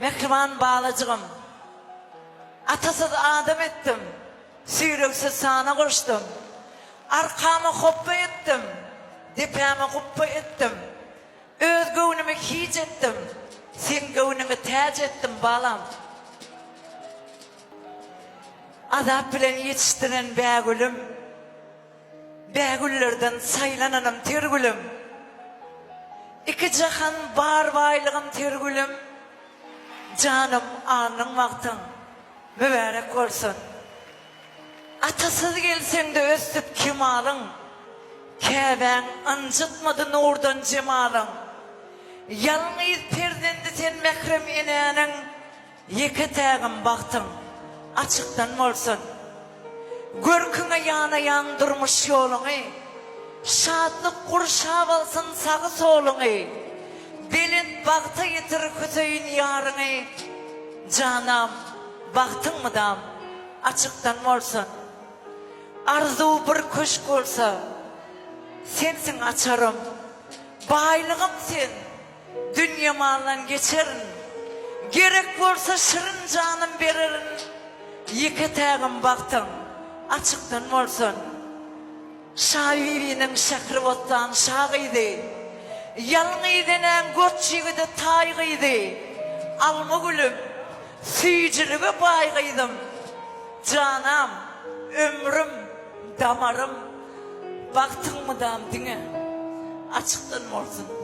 Mähriban balajygym. Atasyz adam etdim, Süýregsiz sana goşdum. Arkama hopba etdim, Depäme gupba etdim. Öz göwnümi hiç etdim, Seň göwnüňi täç etdim, balam. Azap bilen ýetişdiren bägülüm, Bägüllerden saýlananym ter gülüm. Iki jahan bar baýlygym ter gülüm, Janym alnyň bagtyň mübärek bolsun. Atasyz gelseňde ösdüp kemalyň, Käbäň ynjytmady nurdan jemalyň. Ýalňyz perzendi sen mährem enäniň, Ýeke-tägim bagtyň açykdan bolsun. Görküňe ýanaýan durmuş ýoluňy, Şatlyk gurşap alsyn sagy-soluňy. Belent bagta ýetir Hüseýin ýaryňy, Janam, bagtyň mydam açykdan bolsun. Arzuw bir köşk bolsa, sensiň açarym. Baýlygym sen, Dünýe maldan geçerin. Gerek bolsa şirin janym bererin. Ýeke tägim bagtyň açykdan bolsun. Şabibiniň Şähribossan şa gyzy. Ýalňyz enäň goç ýigide taý gyzy. Alma gülüm, süýjülige baý gyzym. Janam, ömrüm, damarym, bagtyň mydam diňe açykdan bolsun.